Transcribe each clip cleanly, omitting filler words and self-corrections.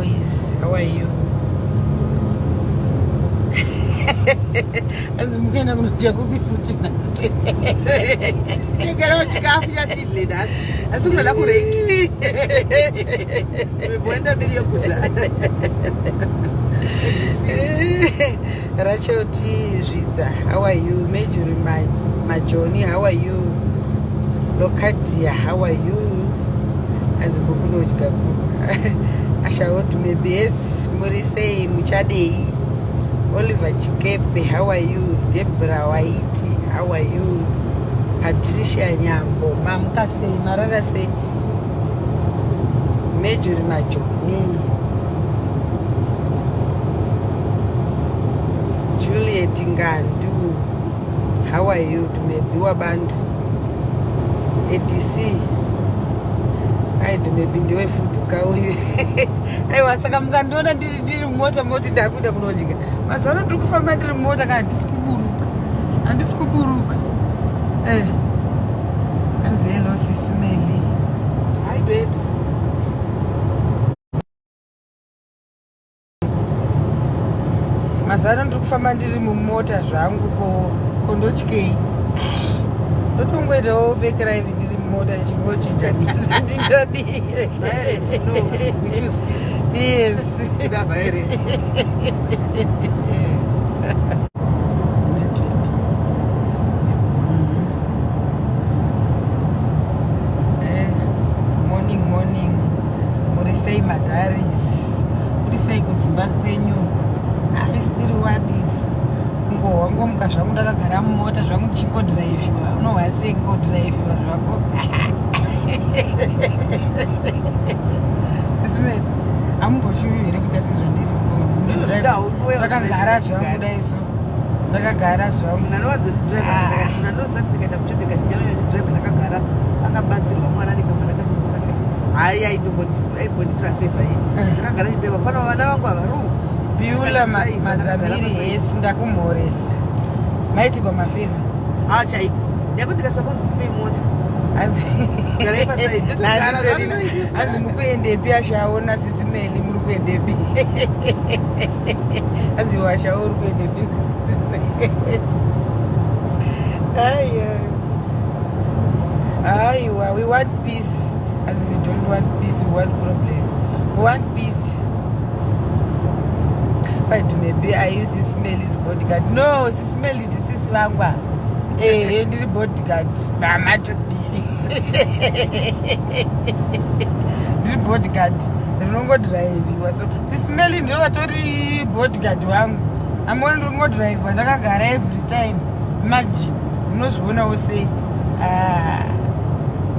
Boys, how are you? Anzi mukuenda kunodya kupi futi nhasi? Tengerawo chikafu chatidle nhasi. Asi kunoda kurengi. Mboenda mbiri yokudya. Rachel T Zvidza, how are you? Major Majoni, how are you? Locadia, how are you? Anzi mukunodya kupi? Ashawo maybe yes, muri sei muchadei? Oliver Chikepe, how are you? Debra Waiti, how are you? Patricia Nyambo, mamuka sei, marara sei? Major Majoni. Juliet Ngandu, how are you? Dumebi wabantu. ADC. Ai Dumebi ndiwe fuduka uyu. Aiwa saka mukandiona ndiri ndiri mumota moti ndakuda kunodya. Mazuva ano ndiri kufamba ndiri mumota kana handisi kuburuka. Handisi kuburuka. Eh. Hanzi hello Sisi Melly. Hi babes. Mazuva ano ndiri kufamba ndiri mumota zvangu ko kondotyei. Ndotongoitawo fake life ndiri mumota ndichingochinjanisa ndingadii. Violence, no, we choose peace. Yes. Kuda violence. Network. Eh, morning morning. Muri sei madaris? Kuri sei kudzimba kwenyu uku? Asi tiri wadisu. Kungohwa ngomuka zvangu ndakagara mumota zvangu ndichingodhiraivhiwa. Unohwa sei kungodhiraivhiwa zvako? Sisi Mary, hamumboshuvi here kuita sezvandiri ndakagara zvangu dai so ndakagara zvangu Ndanowanzodrive ndandosati ndikaenda kuchobeka chinjano ndakagara akabatsirwa mwana nekamwana kazhinji saka hayi aimbonditira favor iyi ndakagara chidrive fana vana vangu ava ru Biula Ndakadrive, ndakagara Madzamiri paside. hesi ndakumhoresa maitigwa mafavor Ah, chaiko yakuti ndikasvika kunzi ndipei mota hanzi Garai paside, ndotogara, Hanzi Selina, zvanoitiswa. hanzi mukuendepi ashaona Sisi Melly muri kuendepi hanzi washawo uri kuendepi aiya aiwa we want peace as we don't want peace we want problems we want peace but maybe I use Sisi Melly's bodyguard. No, Sisi Melly ndisisi vangu ava. Ehe, ndiri bodyguard. Mamatodi. Ndiri bodyguard. Rinongodhiraivhiwa. So Sisi Melly ndivo vatori bodyguard wangu. Amoni ndiri kungodhiraivhiwa ndakagara every time. Imagine. Munozvionawo sei? Ah.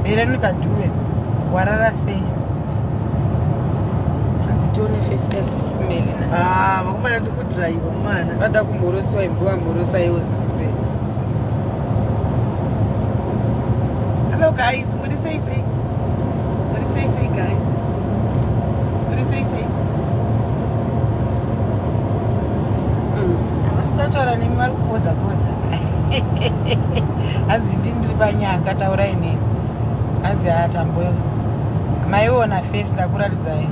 Veronica Dube. Warara sei? Hanzi tione face yaSisi Melly nhasi. Ah, vakomana ndiri kudhiraivha mwana vada kumhoroswa imbo vamhorosa iwo Sisi Melly. Hello guys, muri sei sei? Muri sei sei guys? Muri sei sei? Havasi kutaura nemi vari kupoza poza. Hanzi ndini ndiri panyanga taurai neni. Hanzi atambo maiona face ndakuratidzai.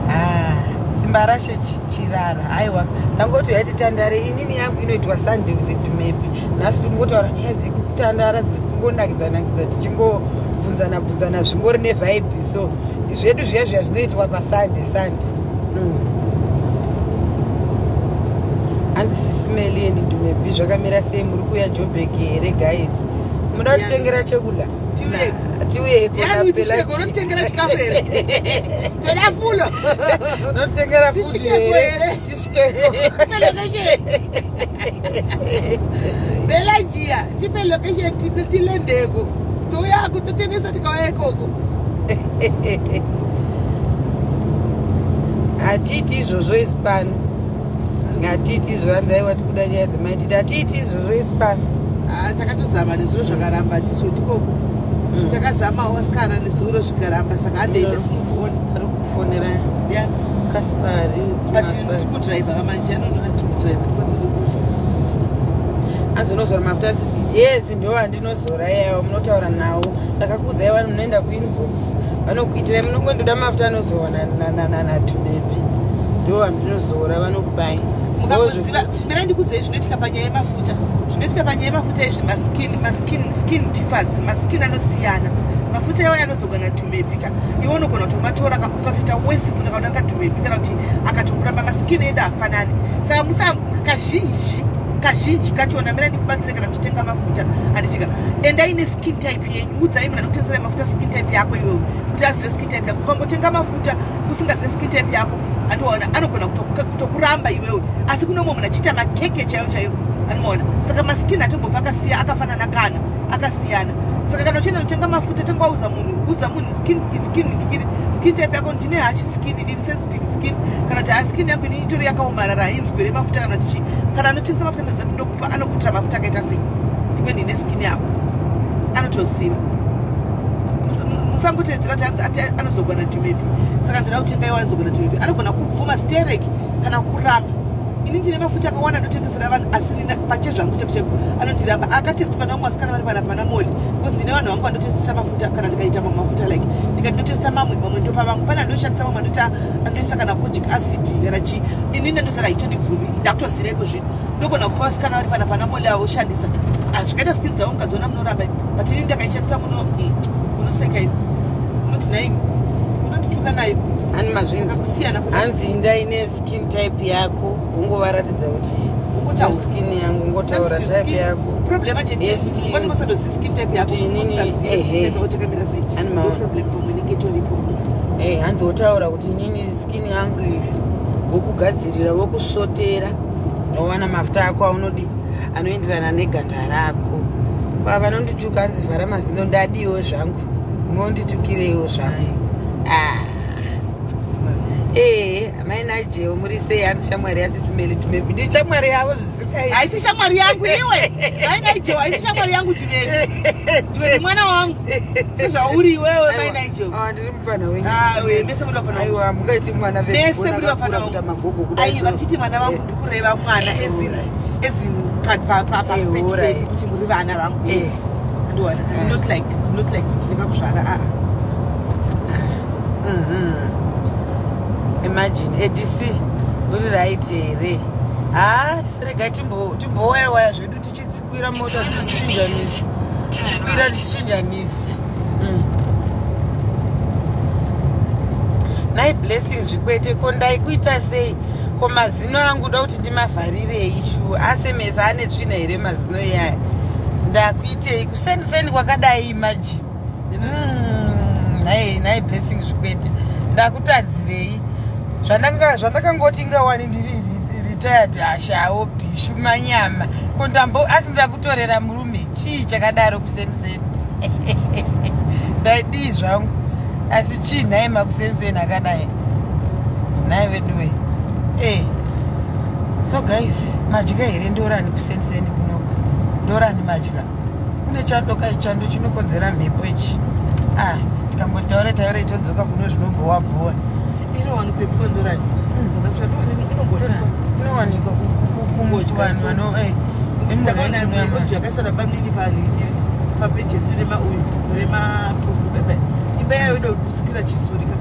Ah, simba rashe chirara aiwa tangoti yaiti tandare inini yangu inoitwa Sunday with the maybe nhasi tingotaura nyaya dzekutandara dzikungonakidza nakidza tichingobvunzana bvunzana zvingori nevibe so zvedu zviya zviya zvinoitwa paSunday Sunday. Hanzi Sisi Melly and Dumebi zvakamira sei muri kuuya Joburg here guys muda kutitengera chekudya Tiuye. Tiuye Tiani tisvike unotitengera chikafu here? Toda fulo. Notitengera food Tisvikeko here here? tisvikeko Tipe location. Belagia, tipe location tilendeko. Touya kutotengesa tikauya ikoko. Hatiiti izvozvo isi pano hatiiti izvo hanzi aiwa tikuda nyaya dzemaititi hatiiti izvozvo isi pano. Ah, takatozama nezuro zvakaramba tiso tikoko. Takazamawo sikana nezuro zvikaramba saka handei let's move on. Ari kufonera Yeah. Kaspari. But ndiri kudhiraivha kamanje anono ndiri kudhiraivha because Anzi unozora mafuta sisi? Yes, ndo andinozora iyayo. Munotaura nawo, ndakakuudzai vanhu, munoenda kuinbox, vanokuitirai. Munongondoda mafuta anozorwa natumepi, ndo andinozora, vanokupai. Mukangoziva, mira ndikudzei zvinoitika panyaya yemafuta. Zvinoitika panyaya yemafuta izvi, maskin skin differs, maskin anosiyana. Mafuta iwayo anozogwa natumepi ka, iwe unogona kutomatora ukatoita wesi munhu akaona katumepi kana kuti akatokuramba. Maskin edu hafanani, saka musa kazhinji kazhinji kachona, mira ndikubatsire. Kana muchitenga mafuta, handichika, endai neskin type yenyu. Udzai munhu anokutengeserai mafuta skin type yako iwewe, kuti azive skin type yako. Ukangotenga mafuta usingazive skin type yako, andiwaona, anogona kutokuramba iwewe, asi kune umwe munhu achiita makeke chaiyo chaiyo, anomaona. Saka maskin atombofa akasiya akafanana kana akasiyana. Saka kana uchienda kutenga mafuta, tanga wauza munhu, udza munhu skin type yako. Ndine harsh skin, ndine sensitive skin, kana kuti ha, skin yako inini itori yakaomarara, hainzwere mafuta kana kuti chii. Kana anotengesa mafuta, ndoziva kuti ndokupa, anokuitira mafuta akaita sei depending neskin yako, anotoziva. Musangotedzera kuti hanzi ati anozogwa natumepi, saka ndoda kutenga iwo anozogwa natumepi. Anogona kubvuma sterek kana kuramba. Ini ndine mafuta akawanda ndotengesera vanhu, asi nina pachezvangu cheko cheko anondiramba. Akatestwa navamwe vasikana vari pana pana Moli, because ndine vanhu vangu vandotestisa mafuta. Kana ndikaita mamwe mafuta, like ndikati ndotesta mamwe, mamwe ndopa vamwe, pane andoshandisa mamwe, andota andoisa kana kojic acid kana chii. Inini ndosara haitondibvumi, ndakutoziva iko zvino. Ndogona kupa vasikana vari pana pana Moli avo voshandisa. Zvikaita skin dzavo mukadziona munoramba, but inini ndakaishandisa, munoseka imi, munoti nai munondituka nayo. Ani Saka mazvinzwa? Kusiyana Hanzi indai neskin type yako, ungovaratidza kuti Ungotaura. skin yangu, ungotaura Sensitive type skin. yako. Problem manje Yes, skin. ungangosadozi skin type yako, Kuti inini, usingazivi skin type yako takamira sei. Ani No maona. problem, pamwe inenge itoripo. Hanzi wotaura kuti inini skin yangu iyi, wokugadzirira, wokusotera, wowana mafuta ako aunodi anoenderana neganda rako. Kwa vanondituka, hanzi vhara mazino, ndadiwo zvangu, monditukireiwo zvangu? Ah. Amai Nigel, muri sei? Hanzi shamwari yasisimeli Tumepi, ndi shamwari yavo zvisingai. Haisi shamwari yangu iwe, mai Nigel, haisi shamwari yangu. Tumepi, Tumepi mwana wangu sezvauri iwewe, mai Nigel. Ah, ndiri mufana wenyu. Ah, we, mese muri vafana vangu. Aiwa, mungaiti mwana. Mese muri vafana kuita vangu. magogo kudai Aiwa, ndichiti mwana vangu, ndikureva mwana Alright. as in Alright. kuti muri vana vangu. Yes, andiwana, not like kuti ndingakuzvara, aa. Imagine ADC uri right here? Ha, sirega timbowayawaya zvedu tichidzikwira mota, tichichinjanisa, tichikwira tichichinjanisa. Nai Blessing Zvikwete, ko ndaikuita sei? Ko mazino angu da kuti ndimavharirei? Shu asemesa ane tsvina here mazino iyaya? Ndakuitei kusendiseni kwakadai? Imagine. Nai Blessing Zvikwete, ndakutadzirei? Zvandakangoti ingawani ndiri retired, hashawo bhishu manyama. Ko ndambo asi ndakutorera murume, chii chakadaro kusendiseni? Ndaidii zvangu? Asi chii nhai makusendiseni akadai nhai veduwe? So guys, madya here ndorani kusendiseni kunoku? Ndorani madya? Kune chando kai, chando chinokonzera mhepo ichi. Ah, tikamboti taure taure, todzoka kuno zvinobhowa bhowa. Inowanikwepi kondorani? Inongowanikwa. Inowanikwa Kungodya kuvanhu so. vano Kuti ndakaona audio yakaiswa nabamnini papeji rema uyu remapost bebe, imba yayo inoda kuputsikira chisurika.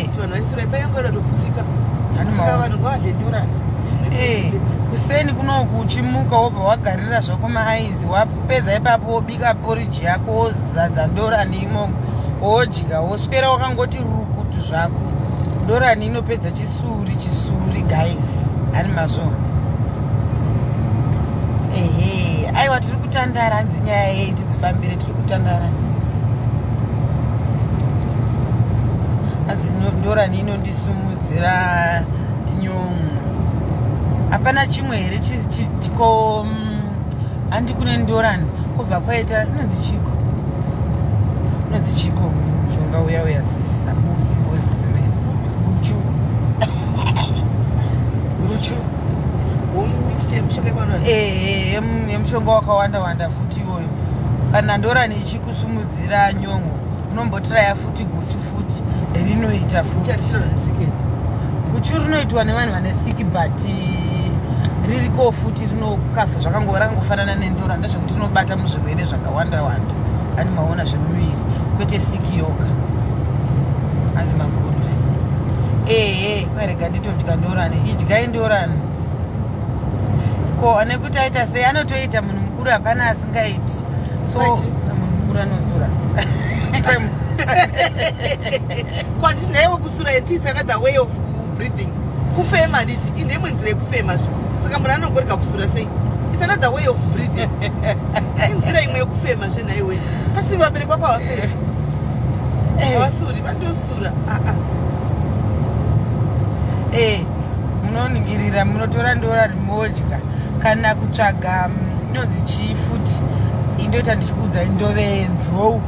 Kuti vanhu vaisura imba yangu inoda kuputsika. Hani Saka maona. vanhu ngavadye ndorani. Kuseni kunoku uchimuka, wobva wagarira zvako maaizi, wapedza ipapo wobika poriji yako, wozadza ndorani imomo, wodya, woswera wakangoti rukutu zvako. Ndorani inopedza chisuri, chisuri guys, hani mazvo? Ehe, aiwa, tiri kutandara. Hanzi nyaya yei tidzifambire, tiri kutandara. Hanzi ndorani inondisumudzira nyongo. Hapana chimwe here chiko? Handi kune ndorani, kwobva kwaita inonzi chiko, inonzi chiko mushonga uya uya, sisi amuzivo sisi me, guchu, guchu. Mishonga ikwanani? Yemushonga wakawanda wanda futi iwoyo. Kana ndorani ichikusumudzira nyongo, unombotiraya futi guchu, futi rinoita futi. Chatinonesikeni. Guchu rinoitwa nevanhu vane siki, but Ririko futi rinokafa zvakango rakangofanana nendora, ndezvekuti rinobata muzvirwere zvakawanda wanda. Ani maona zvemuviri, kwete siki yoga. Hanzi magudu. Ehe, kwarega nditodya ndorani. Idyai ndorani. Ko nekuti aita sei anotoita munhu mukuru hapana asingaiti. So munhu mukuru anosura. Kwanditi naiwe kusura it is another way of breathing. Kufema handiti indeimwe nzira yekufema zve. Saka munhu anongorega kusura sei? It's another way of breathing. Inzira imwe yekufema zve nhaiwe. Kasi vabereki vako havafemi. Havasuri, vanotosura. Ah ah. Eh, munoningirira munotora ndora modya kana kutsvaga inonzi chii futi indoita ndichikuudza ndove yenzou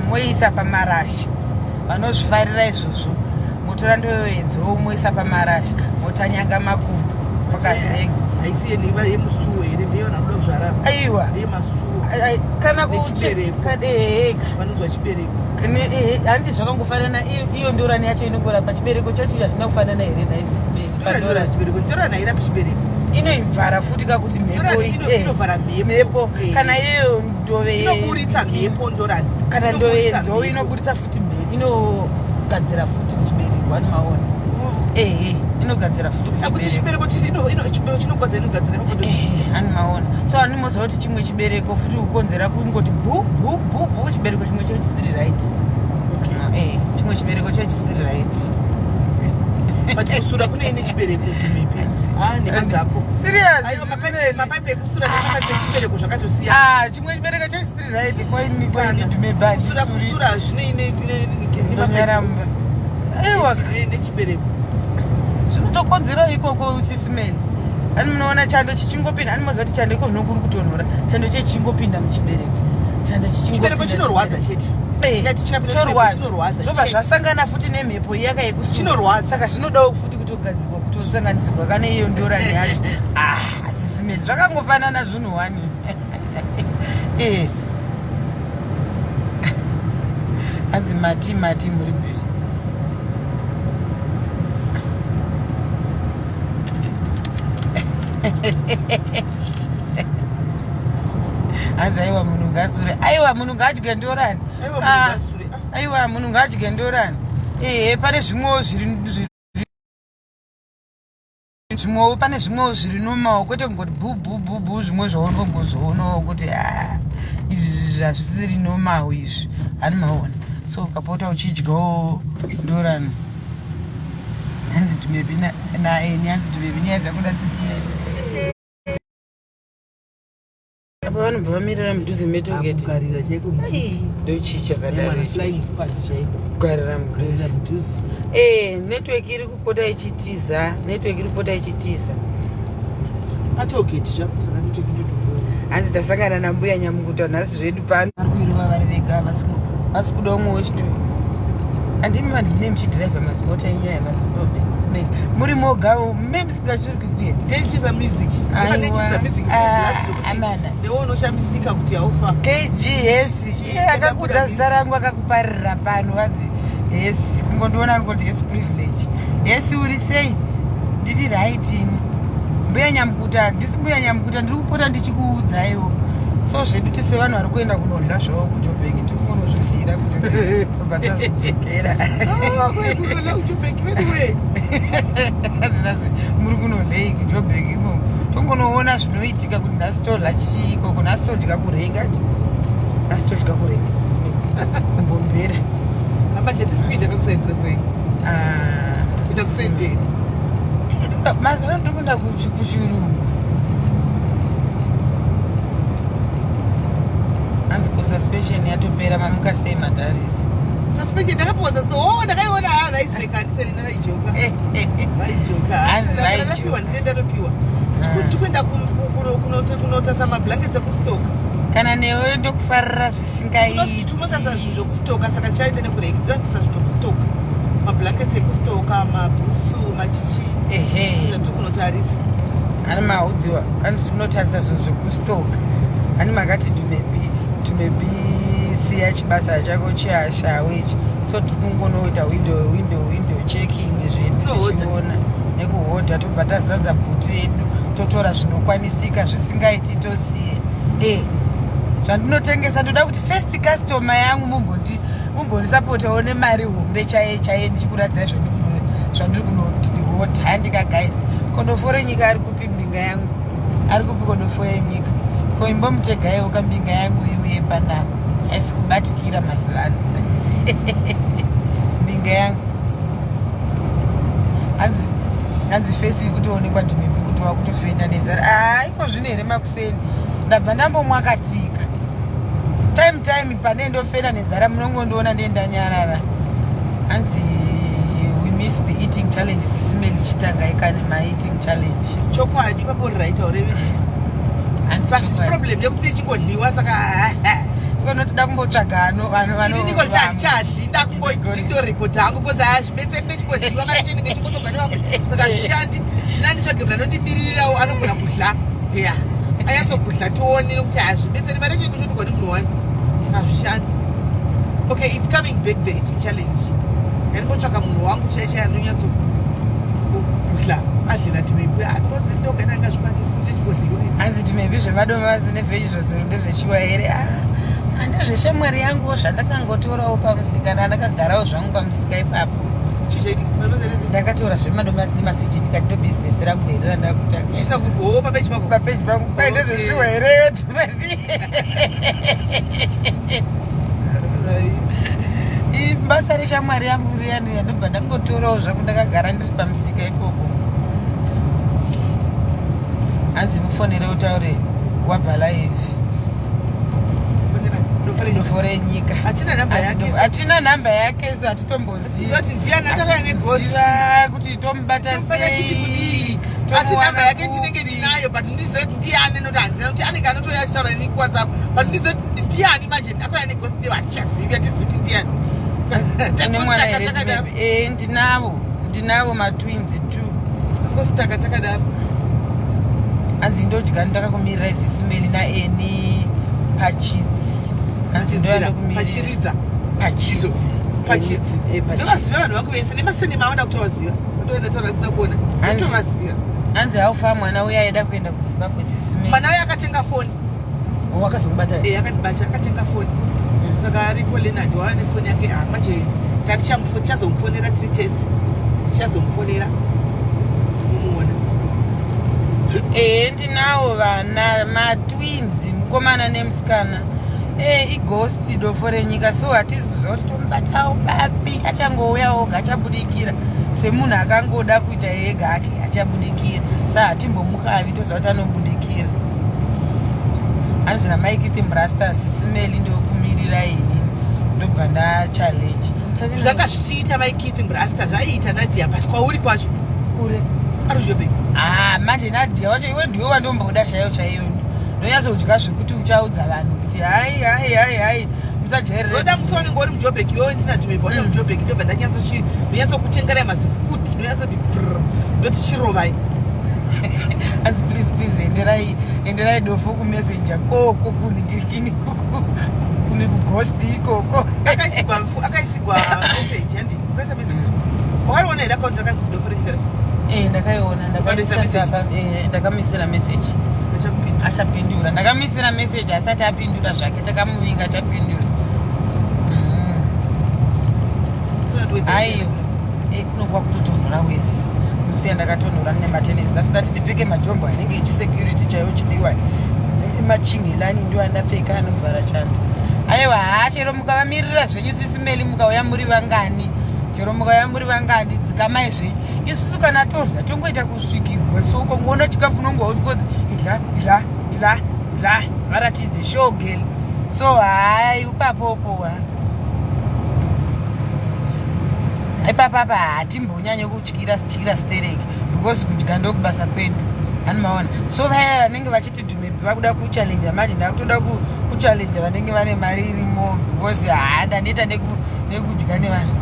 moiisa pamarasha vanozvifarira izvozvo motora ndove yenzou moisa pamarasha motanyanga makumbo makazenga. Haisi yemusuwo here? Ndiyo vanoda kuzvara. Aiwa. Ndeyemasuwo. Kana Nechibereko. Ehe. Vanonzwa chibereko. Handi zvakangofanana iyo ndorani yacho inongorapa chibereko chacho hazvina kufanana here naisisiberi pandorani? Chibereko ndorani hairapi chibereko. Inoivhara futi kakuti mhepo Ndorani inovhara mhepo. Mhepo. Kana iyoyo ndove Inoburitsa mhepo ndorani. Kana ndove Inoburitsa yenzou mhepo. inoburitsa futi mhepo, inogadzira futi kuchibereko, ani maona? Ehe, inogadzira futi Akuti kuchibereko. chibereko chibereko chinogadzira inogadzira ipapo. Ehe, ani maona? So ani moziva kuti chimwe chibereko futi kukonzera kungoti bu bu bu bu, chibereko chimwe cho chisiri right. Chimwe chibereko cho chisiri right. But kusura kune ine chibereko tumepi. Ah, nhema dzako. Serious. Aiwa, mapaipi ekusura nemapaipi echibereko zvakatosiyana. Ah, chimwe chibereko cho chisiri right kwaini kwaini tumebhandi. Kusura zvinei Ndonyaramba. Aiwa. nechibereko? Zvinotokonzera ikoko usisimeli. Ani munoona chando chichingopinda, ani moziva kuti chando iko zvino kuri kutonhora, chando chechingopinda muchibereko, chando chichingopinda. Chibereko chinorwadza chete. Chikati chikapinda Chorwadza. chinorwadza Zvobva chete. zvasangana futi nemhepo iyaka yekusura. Chinorwadza. Saka zvinodawo futi kutogadzirwa, kutosanganisirwa kana iyo ndorani yacho. Ah, asisimeli, zvakangofanana zvinhu wani. Hanzi mati mati muri busy. Hanzi aiwa, munhu ngaasure. Aiwa, munhu ngaadye ndorani. Aiwa, munhu Ah, ngaasure. Ah. Aiwa, munhu ngaadye ndorani. Ehe, pane zvimwewo zviri zvimwewo, pane zvimwewo zviri normal, kwete kungoti bu bu bu bu. Zvimwe zvaunongozoonawo kuti a izvi hazvisiri normal izvi, hani maona? So ukapota uchidyawo ndorani. Hanzi tumebi naeni, hanzi tumebi nyaya dzakuda sisi apa vanobva vamirira mudhuze metogeti. Kugarira chaiko mudhuze. Ndochii chakadaro icho? Flying spot chaiko. Kugarira mudhuze. Kugarira mudhuze. Network iri kupota ichitiza, network iri kupota ichitiza. Patogeti zvapo, saka network inotobowa. Hanzi tasangana nambuya Nyamukuta nhasi zvedu pano. Vari kuirova vari vega, vasi kuda umwe wechitu. Handimi vanhu mune muchidhiraivha mazimota enyu aya mazimbabwe muri moga mme musingachiri kuye. Ndenichiza music. Aiwa. Ndenichiza music. Ah, amana. Newe unoshamisika kuti haufa. KGS iye akakudza zita rangu akakuparira pano. Vanzi yes, kungondiona ndikoti yes, privilege. Yes, uri sei? Nditi right ini. Mbuya Nyamukuta, ndisi mbuya Nyamukuta, ndiri kupota ndichikuudzaiwo. So zvedu tise vanhu vari kuenda kunodya zvavo kuJobheki, tiri kunozvidyira kuJobheki, tobva tazvidzokera. Kunola kuJobheki veduwe. Nhasi muri kunodlei kuJobheki imomo? Tongonoona zvinoitika kuti nhasi todya chii ikoko. Nhasi todya kurenga, nhasi todya kurenga kumbombera. Amanje tisi kuenda kakusaendera kurenga. Ah, Kuenda kusendeni. Mazuva ano ndiri kuenda kuchirungu. Hanzi ko suspension yatopera, mamuka sei madharisi? Suspension ndakapiwa suspension. Oh, ndakaiona. Ha, vaiseka ndiselina, vaijoka. Vaijoka. Hanzi vaijoka. Ndakapiwa, ndine ndatopiwa. Ah. Tikuenda kunotasa mablankets ekustoka. Kana newe ndokufarira zvisingaiti. Tinotasa zvinhu zvekustoka, saka tichaenda nekureki tinotasa zvinhu zvekustoka, mablankets ekustoka, mabhutsu, machichi. Zvatiri kunotarisa. Ani maudziwa, anzi tinotarisa zvinhu zvekustoka. Ani makati tumebi tumebi, siya chibasa chako chiashawo ichi. So tiri kungonoita window window window checking zvedu. Kunohodha. Tichiona nekuhodha, tobva tazadza bhutu yedu. Totora zvinokwanisika, zvisingaiti tosiye. Zvandinotengesa, ndoda kuti first customer yangu mumbondisapotawo nemari hombe chaiye chaiye, ndichikuradzai zvandiri kunohodha. Handika guys, kodofo renyika ari kupi? Mbinga yangu ari kupi? Kodofo yenyika ko imbomutegaiwo kambinga yangu iuye panapa. Haisi kubatikira mazuva ano mbinga yangu. Hanzi face iri kutoonekwa dhimepi kuti wakutofenda nenzara. Aiko zvino here? Makuseni ndabva ndambomwakatika. Time time pane ndofenda nenzara, munongondiona ndendanyarara. Hanzi we miss the eating challenge. Sis Meli, chitangai kane maeating challenge. Chokwadi, papo right, aurevi. Hanzi pasi chokwadi. Problem yekuti ichingodliwa, saka Ikonotoda kumbotsvaga ini niko handichadli, ndakungoti ndorekodha hangu because hazvibetseri, nechingodliwa mari chinenge chingotorwa nevamwe, saka hazvishandi. Ndinanditsvage munhu anondimiririrawo anogona kudla ya anyatsokudla, tione, nekuti hazvibetseri, mari yacho ingochotorwa nemunhu wani, saka hazvishandi. Okay, it's coming back, the eating challenge. Ndandimbotsvaka munhu wangu chai chai anonyatso kudla, adlela tumebwe, because ndoga ndangazvikwanisi, ndechingodliwa. Hanzi tumebhi zvemadomasi nevheji zvazvo ndezvechiwa here? Ah, handezveshamwari yanguwo zvandakangotorawo pamusika, ndandakagarawo zvangu pamusika ipapo. Chichaitika? Ndakatora zvemadomasi nemavheji, ndikati ndo bhizinesi rangu here randakutanga. Uchisa kuho papeji pako? Papeji pangu. Kwai ndezvezviwa here tumebhi? Basa reshamwari yangu riyani yandobva ndangotorawo zvangu, ndakagara ndiri pamusika ikoko. Hanzi mufonere utaure wabva live. Dofo renyika. Hatina namba yake. Hatina namba yake, so hatitomboziva. Zoti ndiani atauya negosi? Ziva kuti tomubata Tomubata chiti kudii? sei. Asi namba yake ndinenge Kupi? ndinayo, but ndizive kuti ndiani, noti handina kuti anenge anotouya achitaura neni kuWhatsApp, but ndizive kuti ndiani manje akauya negosi ndevo, hatichazivi, hatizivi kuti ndiani. Une mwana here? Maybe. Ndinavo matwins two. Ngositaka takadaro. Hanzi ndodya ndakakumirira, Sis Meli naeni pachidzi. Hanzi ndoya ndokumirira. Pachiridza. Pachidzi. Pachidzi. Pachidzi. Ndovaziva vanhu vako vese nemasenema avoda kutovaziva, ndotoenda asina kuona. Ndotovaziva. Hanzi haufa mwana uya aida kuenda kuZimbabwe, Sis Meli? Mwana uyo akatenga foni. Wakazomubata? Akandibata, akatenga foni, saka aripo Leonard wava nefoni yake. Ah, manje tichazomufonera tiri tese, tichazomufonera mumuona. Ehe, ndinawo vana matwins, mukomana nemusikana. Ighost dofo renyika, so hatizi kuziva kuti tomubatawo papi. Achangouya oga, achabudikira semunhu akangoda kuita ega ake, achabudikira. Sa hatimbomukavi, toziva kuti anobudikira. Hanzi naMaikiti Mrasta, Sis Meli, ndokumirira ini, ndobva ndachallenge. Zvanga zvichiita Maikith Mrasta, zvaiita Nadia, but kwauri kwacho Kure. Ari kuJobek. Ah, manje Nadia wacho, iwe ndiwe wandomboda chaiyo chaiyo, ndonyatsodya zvekuti uchaudza vanhu kuti hai hai hai hai, musajairire. Ndoda musi wanenge uri muJobek iwewe, ndina tumebwa mm. muJobek, ndobva ndanyatsokutengerai mazifood, ndonyatsoti pfr, ndoti chirovai. Hanzi please, please, enderai, enderai dofo kumessenger koko kuningirikini kune kughost ikoko. Akaisigwa message, handi ukaisa message? Wakariona here akaunti rakanzi dofo renyika? Ndakaiona. Ukaisa message? Ndakamisira message. Achakupindura. Achapindura. Ndakamisira message, asati apindura zvake, takamuvinga, achapindura. Aiyo, kuno kwakutotonhora wesi. Musi yandakatonhora nematenesi, ndasindati ndipfeke majombo anenge echisecurity chaiwo chaiwa, machingelani ndo andapfeka anovhara chando. Aiwa, haa, chero mukavamirira zvenyu Sis Meli, mukauya muri vangani, chero mukauya muri vangani, dzikamai zvenyu. Isusu kana torya tongoita kusvikirwa, so ukangoona chikafu unongowa kuti kodzi idla, idla, idla, idla, varatidze showgirl. So hai, ipapopo ha, ipapapa hatimbonyanyo kutyira tyira stereki because kudya ndokubasa kwedu, hani maona? So vaya vanenge vachiti dhumebi vakuda kuchallenja, manje ndakutoda kuchallenja vanenge vane mari irimo because haa, ndaneta nekudya nevanhu.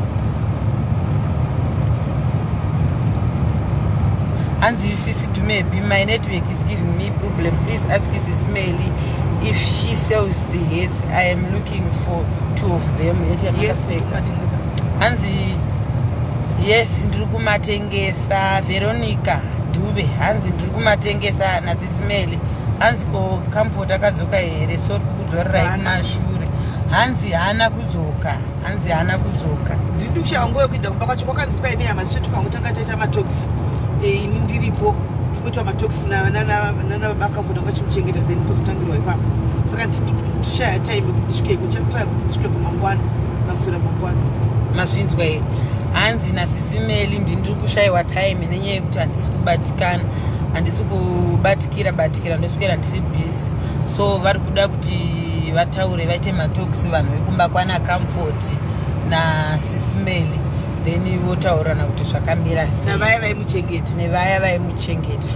Hanzi sisi Dumebi, my network is giving me problem. Please ask Sis Meli if she sells the hats. I am looking for two of them. Hat Yes. yandakapfeka. Kumatengesa. Hanzi yes, ndiri kumatengesa. Veronica. Dube hanzi ndiri kumatengesa nasisimeli. Hanzi ko Comfort akadzoka here? Sorry kukudzorerai kumashure. Hanzi haana kudzoka, hanzi haana kudzoka. Ndiri kushaya nguva yekuenda kumba kwacho. Kwakanzi paine hama dzichetu kangotanga taita matox. Ini ndiripo kuitwa matox nana baba Comfort vangachimuchengeta, then pozotangirwa ipapo. Saka ndishaya time yekuti ndisvikeko. Ndichatry kuti ndisvike kumangwana kana kuswera mangwana. Mazvinzwa here? Hanzi nasisimeli ndiri kushayiwa time nenyaya yekuti handisi kubatikana, handisi kubatikira batikira, ndoswera ndiri busy. So vari kuda kuti vataure, vaite matalks vanhu vekumba kwana Comfort nasisimeli, then votaurirana kuti zvakamira sei. Navaya vaimuchengeta. Nevaya vaimuchengeta.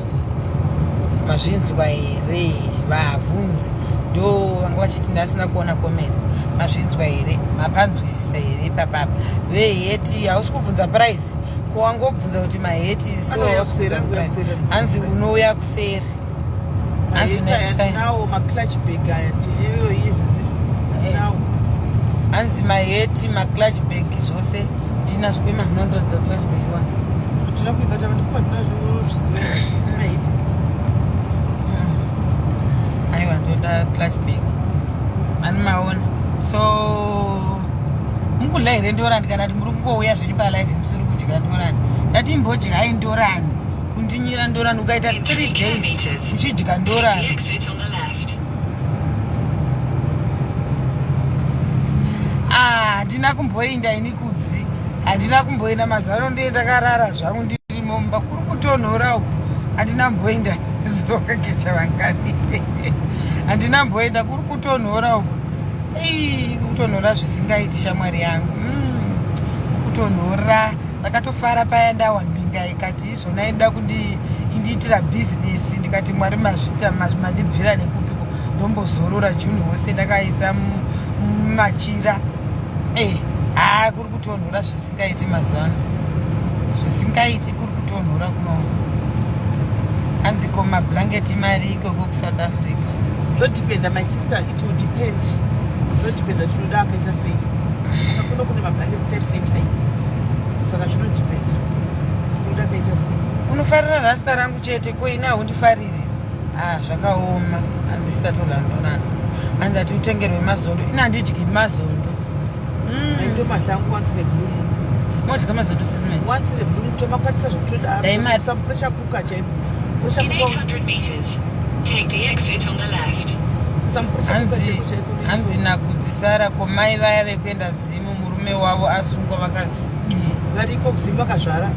Mazvinzwa here? Vabvunze ndo vanga vachiti ndasina kuona comment. Mazvinzwa here? Mapanzwisisa here papapa? Veheti hausi kubvunza price, ko wangobvunza kuti maheti? So Anouya hausi kuseri, kubvunza anouya price. kuseri. Hanzi unouya kuseri. Hanzi Maheti aya tinawo, maclutch bag aya iyo izvozvizvo tinawo. Hanzi maheti, maclutch bag, zvose ndinazvo. Kwema munondoratidza clutch bag one. Tina kuibata ndikupa tinazvo zviziva maheti. Aiwa, ndoda clutch bag ani maona. So mukudya here ndorani, kana kuti muri kungouya zvenyu palive musiri kudya ndorani? Ndati imbodyai ndorani, kundinyira ndorani. Ukaita In 3 3 days kilometers, uchidya take the ndorani. exit on the left. Ah, handina kumboinda ini kudzi, handina kumboenda. Mazuva ano ndiye ndakarara zvangu ndirimo mumba, kuri kutonhora uku. Handina mboinda zirokakecha vangani, handina mboenda, kuri kutonhora uku. Ei, kutonhora zvisingaiti, shamwari yangu. Kutonhora. Ndakatofara paya ndawa mbinga ikati izvona inoda kundiitira bhizinesi. Ndikati Mwari mazvita, mandibvira nekupiko. Ndombozorora June wose ndakaisa mumachira. Haa, kuri kutonhora zvisingaiti mazuva ano, zvisingaiti, kuri kutonhora kuno. Hanzi ko mablanketi mari ikoko kuSouth Africa? Zvodependa, my sister, it will depend. Zvodependa tinoda akaita sei. Saka kuno kune mablankets type netype, saka zvinodependa tinoda akaita sei. Unofarira rasta rangu chete, ko ini haundifariri? Ah, zvakaoma. Hanzi sitatolandonana, hanzi ati utengerwe mazondo. Ini handidyi mazondo. Aindo mahlangu once in a blue moon. Modya mazondo, sisime? Once in a blue moon, kutomakwatisa. Zvekutodaro pressure cooker chaimo, pressure In cooker. 800 meters, take the exit on the left. Some pressure cooker Hanzi chaiko chaiko. Hanzi nakudzisara, ko mai vaya vekuenda Zimu, murume wavo asungwa, vakazodii? Variko kuZimu, vakazvara.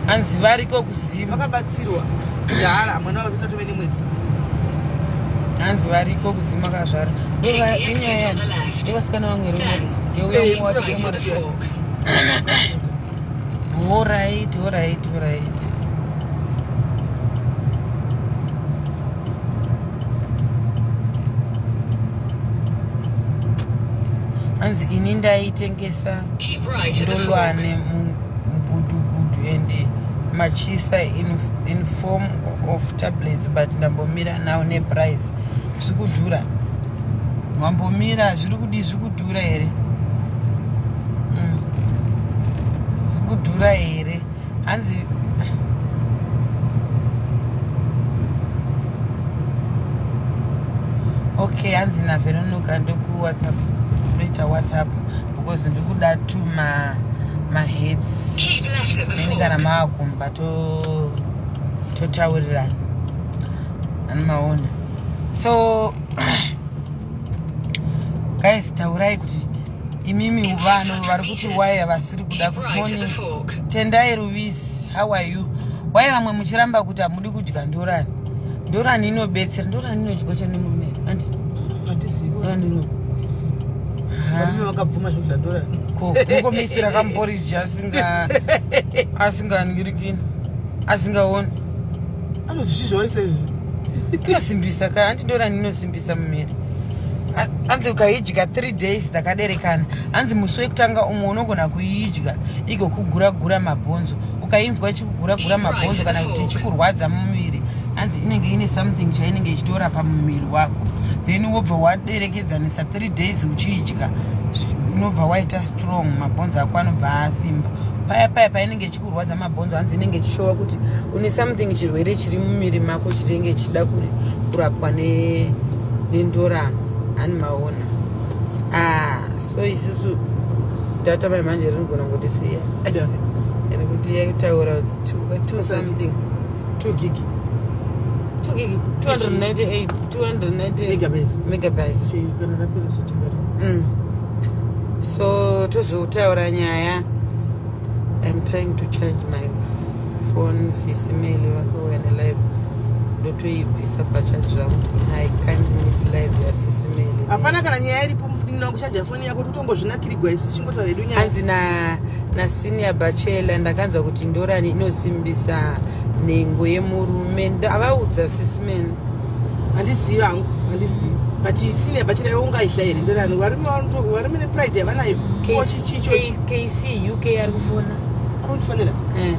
Hanzi variko kuZimu. Vakabatsirwa kudhara, mwana wavo atove nemwedzi. Hanzi variko kuZimu, vakazvara. Take the exit on the left. Vasikana vangu here? Then, Eh, right at the fork. Alright. Hanzi ini ndaitengesa Keep right at the fork. ndolwane mugudugudu and machisa in form of tablets, but ndambomira now neprice zviri kudhura. Wambomira, zviri kudii? Zviri kudhura here? Zviri kudhura here? Hanzi okay. Hanzi naVeronica ndokuWhatsApp, ndoita WhatsApp because ndikuda tu mahats. Keep left at the Then kana fork. maakumba totaurirana. Ani maona? So guys, taurai kuti imimi In vanhu 600 vari kuti meters, why vasiri kuda. keep Good right at the morning. fork. Tendai Ruvisi, how are you? Why vamwe muchiramba kuti hamudi kudya ndorani? Ndorani inobetsera, ndorani inodyiwa chero nemurume, andi? Handizivi. Ndorani ino Varume vakabvuma zvekudya ndorani? Ko mukomisira kamuporiji asinga asinganingirikini, asingaoni. Anozvizvizvo seizvi. Inosimbisa ka, handi? Ndorani inosimbisa mumiri. Hanzi ukaidya 3 days ndakaderekana, hanzi musi wekutanga umwe unogona kuidya igokugura-gura mabhonzo. Ukainzwa ichikugura-gura mabhonzo kana kuti ichikurwadza mumuviri, hanzi inenge ine something chainenge ichitorapa mumuviri wako. Then wobva waderekedzanisa 3 days uchiidya, unobva waita strong, mabhonzo ako anobva asimba. Paya paya painenge ichikurwadza mabhonzo, hanzi inenge ichishowa kuti une something, chirwere chiri mumiri mako chinenge chichida kurapwa nendorano. Hani maona? Ah, so isusu data mai manje rinogona kutisiya. Rekuti yataura two something. 2 gig. 2 gig, 298, 298 Megabytes. Megabytes. Kana rapera zvotenga. So tozotaura nyaya. I'm trying to charge my phone. Sisi Meli vakauya nelive, ndotoibvisa pacharge zvangu. I can't miss live yaSisi Meli. Hapana kana nyaya iripo mufunina kuchaja foni yako, totongozvinakirigwa isi chingotaura hedu nyaya. Hanzi nasenior bachelor, ndakanzwa kuti ndorani inosimbisa nhengo yemurume. Avaudza Sisi Meli. Handizivi hangu, handizivi, but senior bachelor iwe ungaihla here ndorani? Varume nepride yavanayo. Chichicho. KC UK ari kufona. Kundifonera. Eh.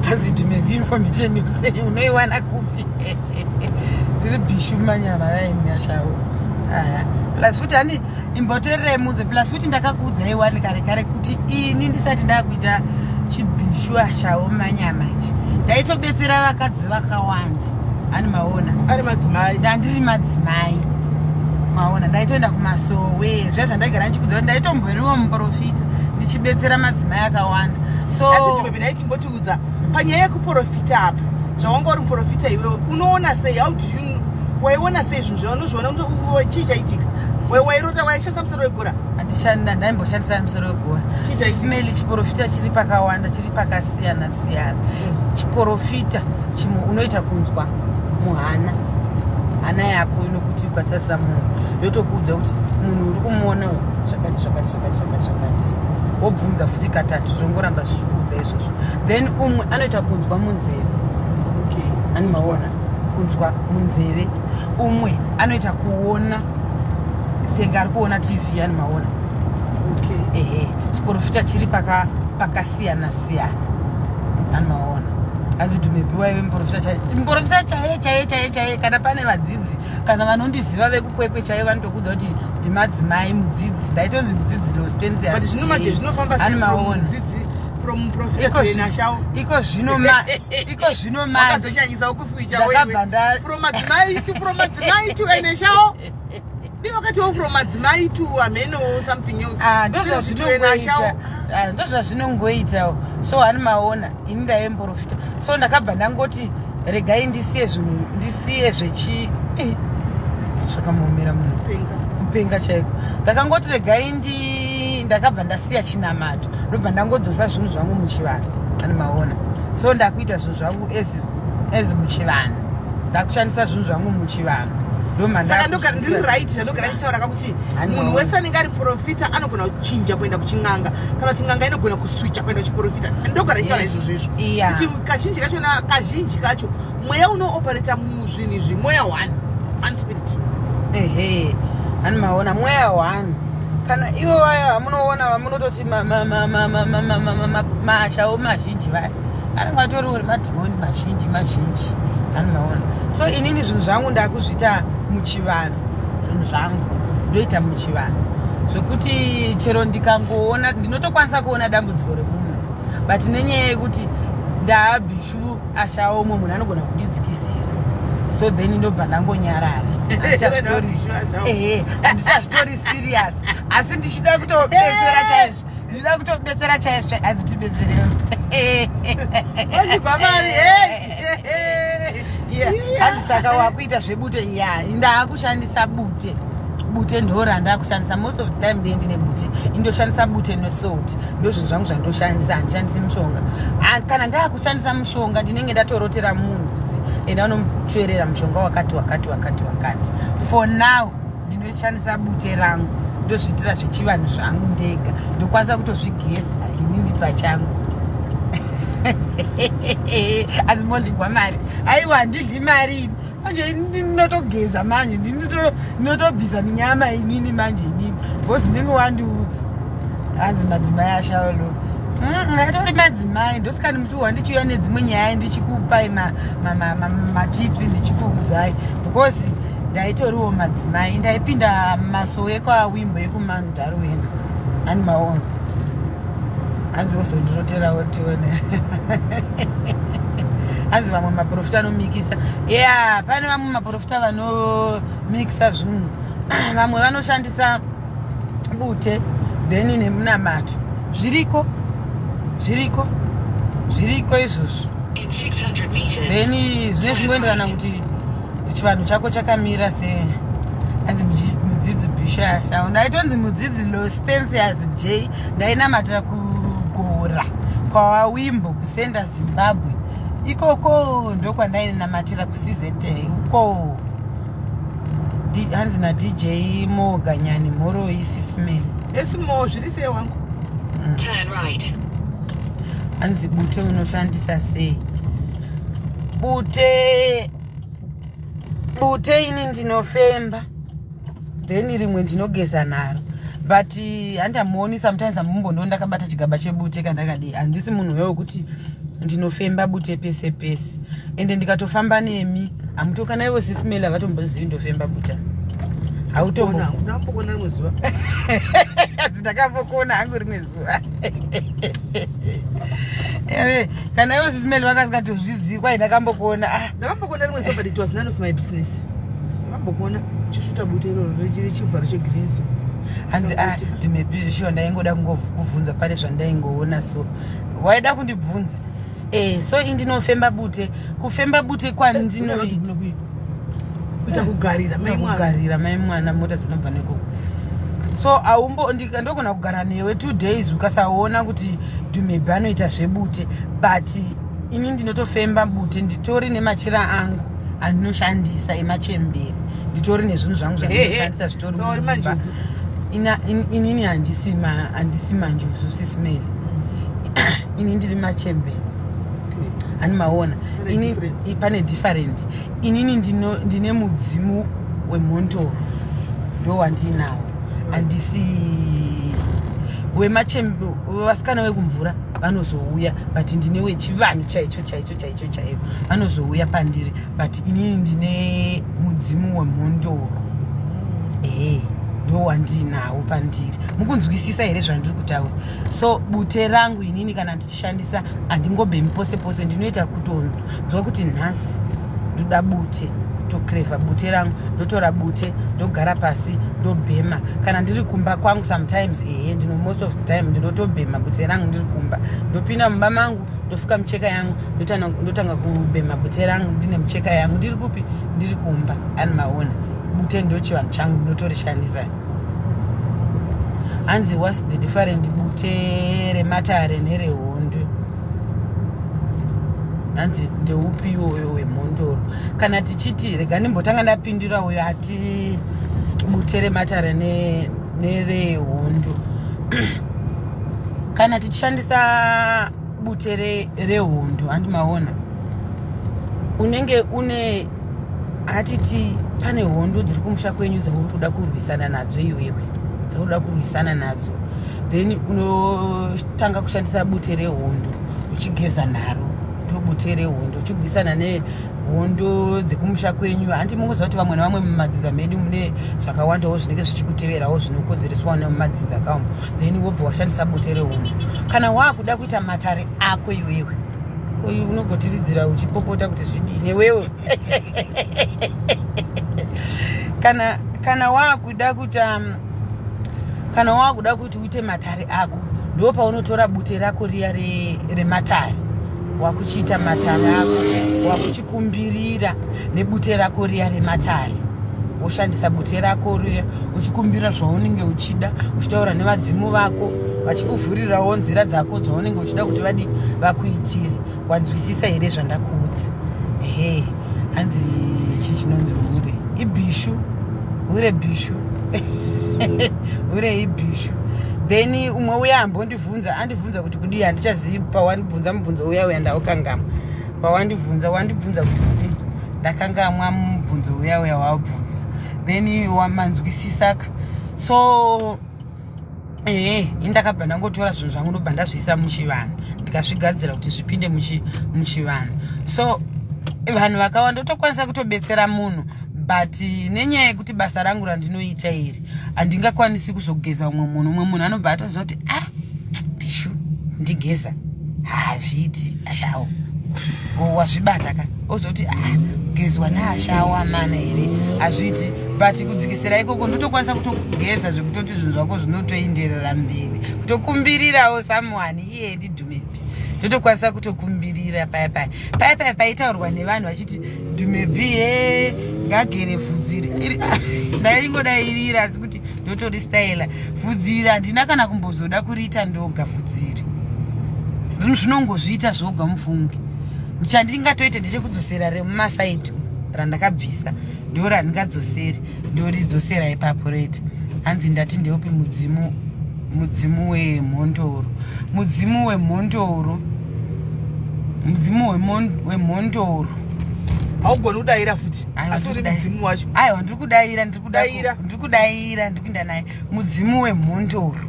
Hanzi ndimevi information sei, unoiwana kupi? Ndiri bhishu manyama rainiashawo. Plus futi hani imbotererai munzwe. Plus futi ndakakuudzai wani kare kare kuti ini ndisati ndakuita chibhishu ashawo manyama ichi, ndaitobetsera vakadzi vakawanda. Hani maona? Ari madzimai. Ndandiri madzimai, maona? Ndaitoenda kumasowe zviya zvandaigara ndichikudza kuti ndaitomboriwo muprofita, ndichibetsera madzimai akawanda. So Asi Dumebi, naichimbotiudza panyaya yekuprofita apa, zvawanga uri muprofita iwewe, unoona sei? How do you, waiona sei zvinhu zvaunozviona? Chii chaitika? Wairota, waishandisa musoro wegora? Handishanda, ndaimboshandisa musoro wegora. Chii chaitika? Simeli, chiprofita chiri pakawanda, chiri pakasiyana siyana. Chiprofita chimwe unoita kunzwa muhana, hana yako inokuti ukatarisa munhu yotokuudza kuti munhu uri kumuona uyu zvakati zvakati zvakati zvakati zvakati. Wobvunza futi katatu, zvongoramba zvichikuudza izvozvo. Then umwe anoita kunzwa munzeve. Ani maona? Kunzwa munzeve. Umwe anoita kuona senge ari kuona TV. Ani maona? Ehe, chiprofita chiri pakasiyana siyana. Ani maona? Hanzi Dumebi waive muprofita chaiye, muprofita chaiye chaiye chaiye chaiye. Kana pane vadzidzi kana vanondiziva vekuKwekwe chaiye, vanotokuudza kuti ndimadzimai mudzidzi, ndaitonzi mudzidzi. But zvino manje zvinofamba sei Ani from maona? mudzidzi, from muprofita Iko to enashawo? Iko zvino manje Wakazonyanyisa kuswicha. Ndakabva From madzimai to enashawo. Dii wakatiwo from madzimai to ameno something else. Ah, To ndozvazvinongoita. enashawo. Ah, ndozvazvinongoitawo. So hani maona, ini ndaive muprofita, so ndakabva ndangoti regai ndisiye zvinhu, ndisiye zvechi zvakamomera munhu. Kupenga. Kupenga chaiko. Ndakangoti regai ndakabva ndasiya chinamato, ndobva ndangodzosa zvinhu zvangu muchivanhu. Ani maona? So ndakuita zvinhu zvangu as muchivanhu, ndakushandisa zvinhu zvangu muchivanhu. Saka ndogara ndiri right zvandogara ndichitaura kakuti Hano. munhu wese anenge ari profita anogona kuchinja kuenda kuching'anga, kana kuti n'anga inogona kuswicha kuenda kuchiprofita. Ndogara ndichitaura izvozvo izvo kuti kazhinji kachona, kazhinji kacho mweya unooperata muzvinhu izvi mweya one, one spirit. Ehe, hani maona? Mweya one. Kana ivo vaya vamunoona vamunototi mashawo mazhinji vaya, anenge atoriwo nemadhimoni mazhinji mazhinji. Hani maona? So inini zvinhu zvangu ndakuzviita muchivanhu. Zvinhu zvangu ndoita muchivanhu, zvokuti chero ndikangoona ndinotokwanisa kuona dambudziko remunhu, but nenyaya yekuti ndaabhishu ashawo, umwe munhu anogona kundidzikisira, so then ndobva ndangonyarara. Ehe, handichazvitori serious, asi ndichida kutobetsera chaizvo, ndichida kutobetsera chaizvo. Hanzi tibetserewo. Wachigwa mari. Hanzi saka wakuita zvebute? Ya, ndaakushandisa bute. Bute ndo randakushandisa most of the time. Ndee ndine bute, indoshandisa bute nesalt, ndo zvinhu zvangu zvandoshandisa. Handishandisi mushonga. Ah, kana ndaakushandisa mushonga ndinenge ndatorotera munhu kuti enda unomutsverera mushonga wakati wakati wakati wakati. For now ndinoshandisa bute rangu, ndozviitira zvechivanhu zvangu ndega, ndokwanisa kutozvigeza inini pachangu. Asi mondidya mari? Aiwa, handidyi mari ini. Manje ndinotogeza manje, ndinotobvisa minyama inini manje inini, because ndinenge wandiudza. Hanzi madzimai ashaolo, atori madzimai. Ndosikani muchiuhwa ndichiuya nedzimwe nyaya, ndichikupai matips, ndichikuudzai because Ndaitoriwo madzimai, ndaipinda masowe ekwawimbo ekumandarwena. Ani maona hanzi wozondiroterawo tione. Hanzi vamwe maprofita anomikisa. Ya, pane vamwe maprofita vanomikisa zvinhu. Vamwe vanoshandisa bute then nemunamato. Zviriko, zviriko, zviriko izvozvo. In 600 meters, Then zvine turn zvingoenderana right. kuti chivanhu chako chakamira sei. Hanzi mudzidzi Bishasha, ndaitonzi mudzidzi Lostensias J. Ndainamatira kugora kwawawimbo kusenda Zimbabwe ikoko, ndokwandainamatira kuCZ uko. Hanzi naDJ Moganyani, mhoroi sismel. Esimo, zviri sei wangu? Turn right. Hanzi bute unoshandisa sei bute? Bute ini ndinofemba, then rimwe ndinogeza naro, but handamuoni. Sometimes hamumbondioni ndakabata chigaba chebute kandakadii. Handisi munhu wewo wekuti ndinofemba bute pese pese. Ende ndikatofamba nemi, hamutokana ivo sismail havatombozivi ndofemba bute, hautombo. Ndambokuona rimwe zuva. Ndakambokuona hangu rimwe zuva. Kana ivo sismail vakasikatozvizivi kwai ndakambokuona, ah. Ndakambokuona rimwe zuva, but it was none of my business. Ndakambokuona uchisvuta bute iroro rechivharo chegreen so. Hanzi ah, ndimepizvishuwa, ndaingoda kungokubvunza pane zvandaingoona, so waida kundibvunza. So indinofemba bute, kufemba bute kwandinoita Kuita kugarira mai mwana. Kugarira mai mwana, mota dzinobva nekoko, so aumbo ndogona kugara newe 2 days ukasaona kuti Dhumebhi anoita zvebute. But ini ndinotofemba bute, nditori nemachira angu andinoshandisa emachembere, nditori nezvinhu zvangu zvandinoshandisa zvitori So uri mumba. manjuzu? Inini handisi manjuzu, sismail. Ini ndiri machembere. Hani maona? Pane difference. Pane different. Inini ndine mudzimu wemhondoro, ndo wandinawo. Handisi wemachembe. Vasikana vekumvura vanozouya, but ndine wechivanhu chaicho chaicho chaicho chaivo vanozouya pandiri, but inini ndine mudzimu wemhondoro. Ehe, ndo wandinawo pandiri. Mukunzwisisa here zvandiri kutaura? So bute rangu inini kana ndichishandisa, handingobhemi pose pose. Ndinoita kutonzwa kuti nhasi ndoda bute, tokrevha bute rangu, ndotora bute, ndogara pasi, ndobhema. Kana ndiri kumba kwangu sometimes, ehe, ndino most of the time ndinotobhema bute rangu ndiri kumba. Ndopinda mumba mangu, ndofuka micheka yangu, ndotanga kubhema bute rangu ndine micheka yangu. Ndiri kupi? Ndiri kumba. Ani maona? Bute ndochivanhu changu, ndinotorishandisa. Hanzi what's the different bute rematare nerehondo? Hanzi ndeupi iwoyo wemhondoro? Kana tichiti, rega ndimbotanga ndapindura uyo ati bute rematare nerehondo. Kana tichishandisa bute rehondo, handi maona, unenge une, hatiti pane hondo dziri kumusha kwenyu dzauri kuda kurwisana nadzo iwewe, dzauri kuda kurwisana nadzo, then unotanga kushandisa bute rehondo uchigeza naro. Ndo bute rehondo, uchirwisana nehondo dzekumusha kwenyu. Handi mungoziva kuti vamwe nevamwe mumadzinza medu mune zvakawandawo zvinenge zvichikuteverawo, zvinokonzereswawo nemumadzinza kamo. Then wobva washandisa bute rehondo. Kana waakuda kuita matare ako iwewe, unogotiridzira uchipopota kuti zvidii newewe. Kana waakuda kuita, kana waakuda kuti uite matare ako, ndo paunotora bute rako riya rematare, wakuchiita matare ako, wakuchikumbirira nebute rako riya rematare. Woshandisa bute rako riya uchikumbira zvaunenge uchida, uchitaura nevadzimu vako, vachikuvhurirawo nzira dzako dzaunenge uchida kuti vadi vakuitire. Wanzwisisa here zvandakuudza? Ehe. Hanzi chii chinonzi hure ibhishu? Hure bhishu, hure ibhishu. Then umwe uya ambondibvunza, andibvunza kuti kudii, handichazivi. Pawandibvunza mubvunzo uya uya, ndaukangama. Pawandibvunza, wandibvunza kuti kudii, ndakangamwa mubvunzo uya uya wabvunza. Then wamanzwisisaka. So ehe, indakabva ndangotora zvinhu zvangu, ndobva ndazviisa muchivanhu, ndikazvigadzira kuti zvipinde muchivanhu. So vanhu vakawanda, tokwanisa kutobetsera munhu. But nenyaya yekuti basa rangu randinoita iri, handingakwanisi kuzogeza umwe munhu. Umwe munhu anobva atoziva kuti, ah, Bishu ndigeza hazviiti. Ashawo wazvibata ka, ozoti, ah, kugezwa naashawo amana here, hazviiti. But kudzikisira ikoko ndotokwanisa kutogeza zvekutoti zvinhu zvako zvinotoenderera mberi, kutokumbirirawo someone iye ndiDhumebi, ndotokwanisa kutokumbirira paya paya paya paya paitaurwa nevanhu vachiti Dhumebi he ngagere vhudziri. Ndairingodairira, asi kuti ndotoristaila vhudziri handina kana kumbozoda kuriita ndoga vhudziri, zvinongozviita zvoga mufungi. Chandingatoite ndechekudzosera remumasaidi randakabvisa, ndo randingadzoseri, ndoridzosera ipapo rete. Hanzi ndati ndeupi mudzimu? Mudzimu wemhondoro, mudzimu wemhondoro, mudzimu wemhondoro. Haugoni kudayira futi, asi uri mudzimu wacho. Aiwa, ndiri kudayira, ndiri kudayira, ndiri kuenda naye mudzimu wemhondoro.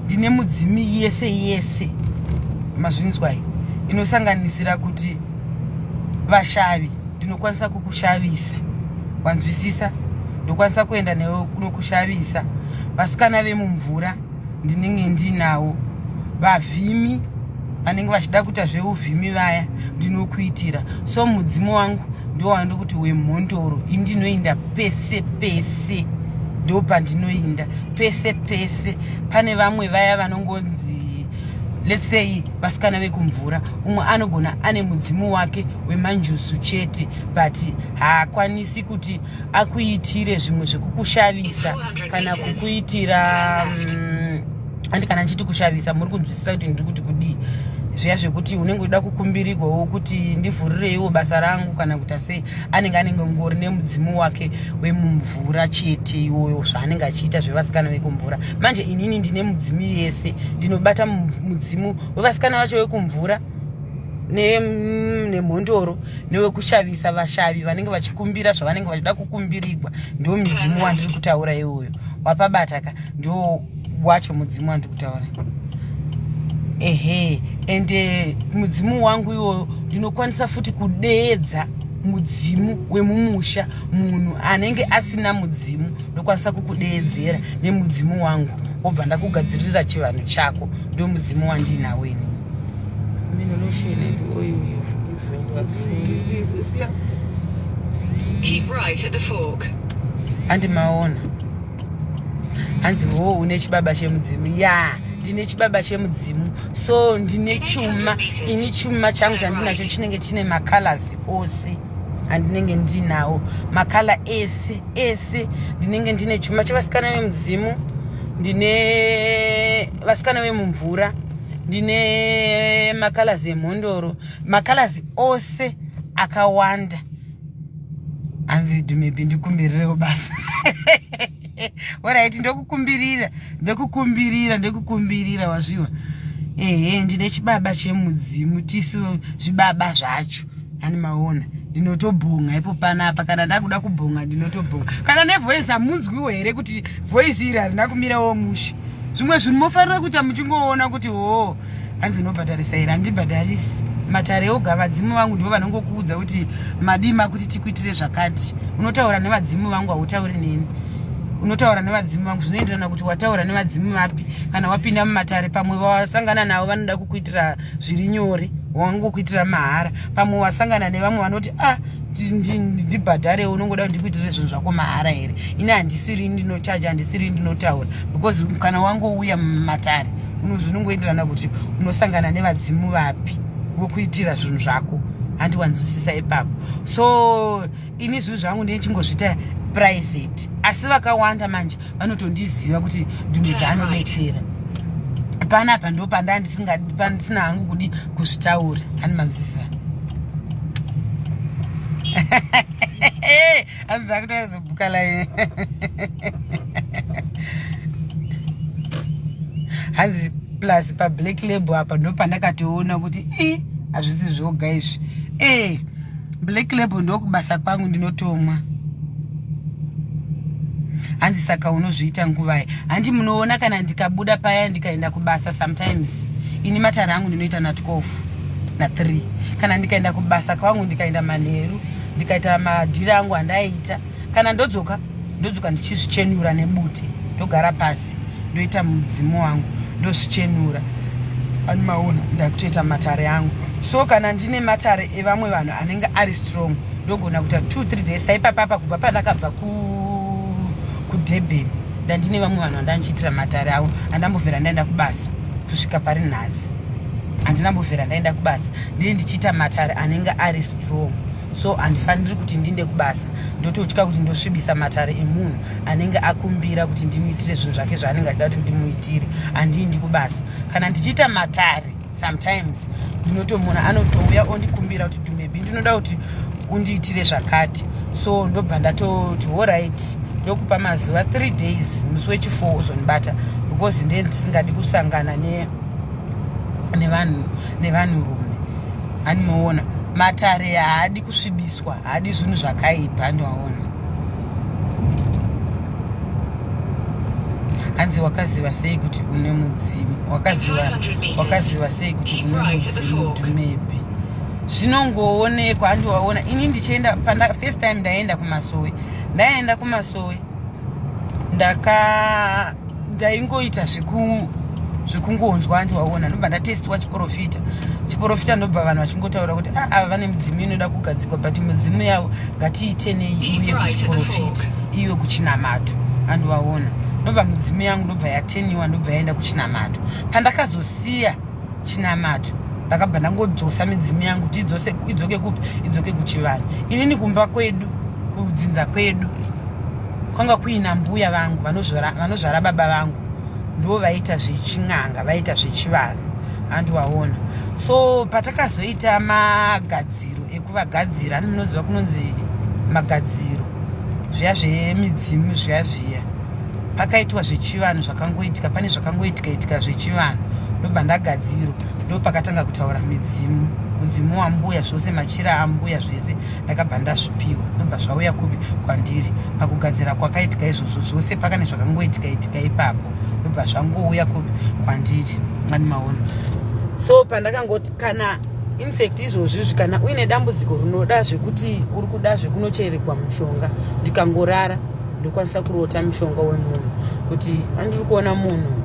Ndine mudzimu yese yese, mazvinzwai, inosanganisira kuti vashavi, ndinokwanisa kukushavisa, wanzwisisa? Ndokwanisa kuenda newe kunokushavisa. Vasikana vemumvura ndinenge ndinawo, vavhimi vanenge vachida kuita zveuvhimi vaya ndinokuitira. So mudzimu wangu ndo wandiri kuti wemhondoro. Ini ndinoinda pese pese, ndo pandinoinda pese pese. Pane vamwe vaya vanongonzi, let's say, vasikana vekumvura, umwe anogona ane mudzimu wake wemanjuzu chete, but haakwanisi kuti akuitire zvimwe zvekukushavisa kana kukuitira andi kana ndichiti kushavisa, muri kunzwisisa kuti ndiri kuti kudii? Zviya zvekuti unenge uchida kukumbirigwawo kuti ndivhurireiwo basa rangu kana kuita sei, anenge ngori nemudzimu wake wemumvura chete iwoyo, zvaanenge achiita zvevasikana vekumvura. Manje inini ndine mudzimu yese, ndinobata mudzimu wevasikana vacho vekumvura nemhondoro newekushavisa, vashavi vanenge vachikumbira zvavanenge vachida kukumbirigwa. Ndo mudzimu wandiri kutaura iwoyo, wapabata ka? Ndo wacho mudzimu wandiri kutaura, ehe. Ende mudzimu wangu iwoyo ndinokwanisa futi kudeedza mudzimu wemumusha. Munhu anenge asina mudzimu, ndokwanisa kukudeedzera nemudzimu wangu, wobva ndakugadzirira chivanhu chako. Ndo mudzimu wandinawo inini. Lotion and oil you've Siya. Keep right at the fork. Handimaona. Hanzi ho, une chibaba chemudzimu? Ya, ndine chibaba chemudzimu. So ndine chuma ini, chuma changu chandinacho chinenge chine macolors ose andinenge ndinawo, macolour ese ese. Ndinenge ndine chuma chevasikana vemudzimu, ndine vasikana vemumvura, ndine macolors emhondoro, macolors ose akawanda. Hanzi Dhumebi ndikumbirirewo basa. Alright, ndokukumbirira, ndokukumbirira, ndokukumbirira, wazviwa? Ehe, ndine chibaba chemudzimu, tisu zvibaba zvacho ani maona. Ndinotobhonga ipo panapa, kana ndakuda kubhonga ndinotobhonga. Kana nevoice hamunzwiwo here kuti voice iri harina kumirawo mushe? Zvimwe zvinhu mofanira kuita muchingoona kuti hoo. Hanzi unobhadharisa here? Handibhadharisi matare oga. Vadzimu vangu ndivo vanongokuudza kuti madima kuti tikuitire zvakati. Unotaura nevadzimu vangu, hautauri neni, unotaura nevadzimu vangu. Zvinoenderana kuti wataura nevadzimu vapi. Kana wapinda mumatare, pamwe wasangana navo vanoda kukuitira zviri nyore, wangokuitira mahara. Pamwe wasangana nevamwe vanoti, ah, ndibhadhare, unongoda kuti ndikuitire zvinhu zvako mahara here? Ini handisiri ndinochaja, handisiri ndinotaura, because kana wangouya mumatare zvinongoenderana kuti unosangana nevadzimu vapi vokuitira zvinhu zvako. Handiwanzwisisa ipapo. So ini zvinhu zvangu ndinechingozviita private, asi vakawanda manje vanotondiziva kuti Dhumega anobetsera panapa. Ndo pandandisina hangu kudi kuzvitaura. Hani manzwisisa? Hanzi dzakutoazobhuka line. Hanzi plus pablack Label apa ndo pandakatoona kuti i hazvisi zvoga izvi. E, Black Label ndokubasa kwangu, ndinotomwa. Hanzi saka unozviita nguvai? Handi munoona kana ndikabuda paya ndikaenda kubasa, sometimes ini matare angu ndinoita na12 na3. Kana ndikaenda kubasa kwangu, ndikaenda manheru, ndikaita madhiri angu andaiita. Kana ndodzoka, ndodzoka ndichizvichenura nebute, ndogara pasi, ndoita mudzimu wangu, ndozvichenura. Animaona ndakutoita matare angu. So kana ndine matare evamwe vanhu anenge ari strong, ndogona kuita 2 3 days saipapapa. Kubva pandakabva kuDurban, ndandine vamwe vanhu vandandichiitira matare avo. Andambovhera ndaenda kubasa kusvika pari nhasi, handinambovhera ndaenda kubasa. Ndiri ndichiita matare anenge ari strong, so handifaniri kuti ndinde kubasa. Ndototya kuti ndosvibisa matare emunhu anenge akumbira kuti ndimuitire zvinhu zvake zvaanenge achida kuti ndimuitire. Handiendi kubasa kana ndichiita matare. Sometimes ndinotomunhu anotouya ondikumbira kuti, "Maybe ndinoda kuti undiitire zvakati." So ndobva ndatoti, "Alright, ndokupa mazuva 3 days, musi wechi4 uzondibata," because ndee ndisingadi kusangana nevanhu, nevanhurume. Animoona matare haadi kusvibiswa, haadi zvinhu zvakaipa. Andiwaona hanzi, "Wakaziva sei kuti une mudzimu? Wakaziva sei kuti une mudzimu?" Maybe zvinongoonekwa. Andiwaona ini ndichienda, first time ndaenda kumasowe, ndaenda kumasowe, ndaingoita zvekungonzwa. Andiwaona ndobva ndatestiwa chiprofita. Chiprofita, ndobva vanhu vachingotaura kuti, "Ah, ava vane midzimu inoda kugadzikwa, but midzimu yavo ngatiitenei uye kuchiprofita, iwe kuchinamato." Andiwaona ndobva midzimu yangu ndobva yateniwa, ndobva yaenda kuchinamato. Pandakazosiya chinamato, ndakabva ndangodzosa midzimu yangu kuti idzoke kupi? Idzoke kuchivanhu. Inini kumba kwedu, kudzinza kwedu, kwanga kuina mbuya vangu vanozvara baba vangu, ndo vaita zvechin'anga, vaita zvechivanhu. Andiwaona, so patakazoita magadziro ekuvagadzira, ani munoziva kunonzi magadziro zviya zvemidzimu zviya zviya, pakaitwa zvechivanhu zvakangoitika, pane zvakangoitika itika zvechivanhu, ndobva ndagadzirwa. Ndo pakatanga kutaura midzimu, mudzimu wambuya, zvose machira ambuya zvese ndakabva ndazvipiwa, ndobva zvauya kupi? Kwandiri. Pakugadzira kwakaitika izvozvo zvose, pakane zvakangoitika itika ipapo, ndobva zvangouya kupi? Kwandiri. Ani maona, so pandakangoti kana, infact izvozvizvi, kana uine dambudziko rinoda zvekuti uri kuda zvekunocherekwa mushonga, ndikangorara ndokwanisa kurota mushonga wemunhu kuti andiri kuona munhu,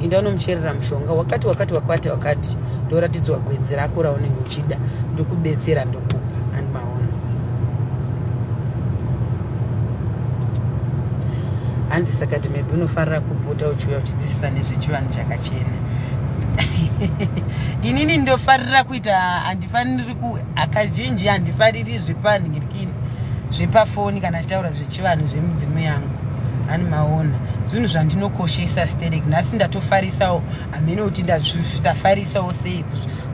inda unomucherera mushonga wakati wakati wakati wakati, ndoratidzwa gwenzi rako raunenge uchida, ndokubetsera, ndokupa. Andimaona hanzi, "Saka maybe unofanira kupota uchiuya uchidzidzisa nezvechivanhu chakachena." Inini ndofarira kuita, handifaniri ku kazhinji handifariri zvepanhingirikini, zvepafoni kana achitaura zvechivanhu zvemidzimu yangu. Ani maona zvinhu zvandinokoshesa sterek. Nhasi ndatofarisawo, hamene kuti ndafarisawo sei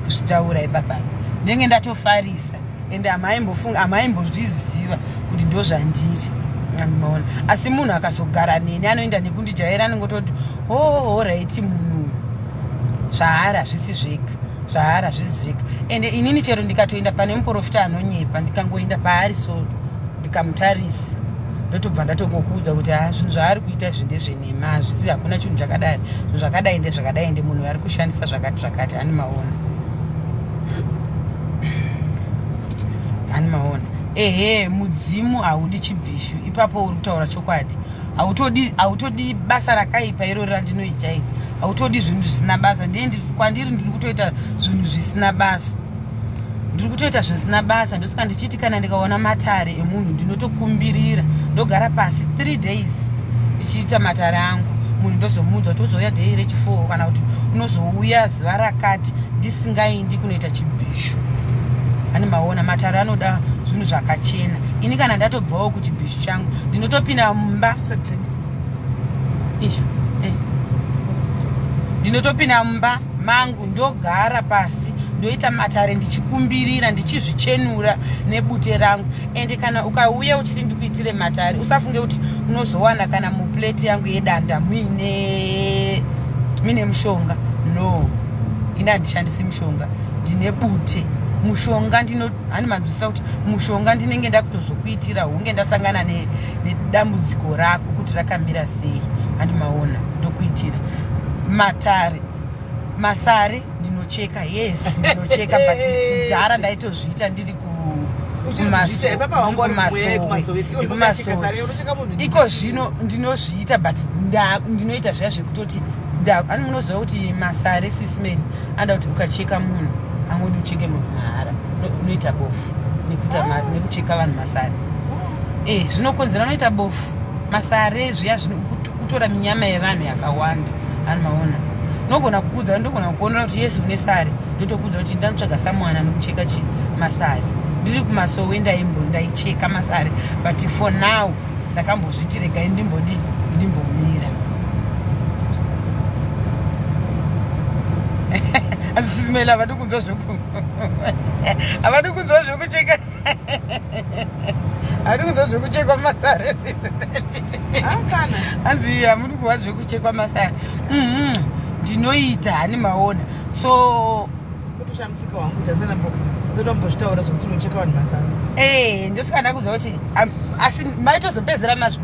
kuzvitaura ipapapa. Ndenge ndatofarisa, ende hamaimbozviziva kuti ndo zvandiri. Maona, asi munhu akazogara neni anoenda nekundijaira, anongototi, "Oh, alright, munhu uyu zvaari hazvisi zvega, zvaari hazvisi zvega." Ende inini chero ndikatoenda pane muprofita anonyepa, ndikangoenda paari so, ndikamutarisa, ndotobva ndatongokuudza kuti, "Ha, zvinhu zvaari kuita izvi ndezvenhema, hazvisi, hakuna chinhu chakadai, zvinhu zvakadai ndezvakadai, ende munhu ari kushandisa zvakati zvakati." Hani maona, hani maona. Ehe, mudzimu haudi chibhishu. Ipapo uri kutaura chokwadi. Hautodi basa rakaipa irori randinoita iri, hautodi zvinhu zvisina basa. Kwandiri ndiri kutoita zvinhu zvisina basa, ndiri kutoita zvisina basa. Ndosaka ndichiti kana ndikaona matare emunhu, ndinotokumbirira, ndogara pasi 3 days ndichiita matare angu. Munhu ndozomuudza kuti uzouya day rechi4 kana kuti unozouya zuva rakati, ndisingaindi kunoita chibhishu. Ani maona matare anoda zvinhu zvakachena. Ini kana ndatobvawo kuchibhishu changu, ndinotopinda mumba izvo, eh. Ndinotopinda mumba mangu, ndogara pasi, ndoita matare ndichikumbirira, ndichizvichenura nebute rangu. Ende kana ukauya uchiti ndikuitire matare, usafunge kuti unozowana kana muplate yangu yedanda muine mushonga. No, ini handishandisi mushonga, ndine bute. Mushonga ndino, hani manzwisisa kuti mushonga ndinenge ndakutozokuitira hunge ndasangana nedambudziko rako kuti rakamira sei. Handimaona, ndokuitira matare. Masare ndinocheka, yes, ndinocheka, but kudhara ndaitozviita ndiri ku Iko zvino ndinozviita, but ndinoita zviya zvekutoti ani munoziva kuti masare, sisman, anoda kuti ukacheka munhu, angodi ucheke munhu mahara, unoita bofu nekuita nekucheka vanhu masare. Zvinokonzera unoita bofu masare zviya, kutora minyama yevanhu yakawanda. Ani maona, nogona kukuudza, ndogona kuonera kuti yes, une sare, ndotokuudza kuti ndanotsvaga samwana nokucheka chi masare. Ndiri kumasowe, ndaimbo ndaicheka masare, but for now ndakambozviti regai ndimbodi ndimbomira. Asi sisimeli havadi kunzwa zvoku havadi kunzwa zvokucheka, havadi kunzwa zvokuchekwa masare. Kana. Hanzi hamudi kuva zvekuchekwa masare. Ndinoita hani maona, so Kutoshamisika wangu kuti asana mbozvitaura zvekuti unocheka vanhu masare. Ndosaka ndakuudza kuti asi maitozopedzera mazviba.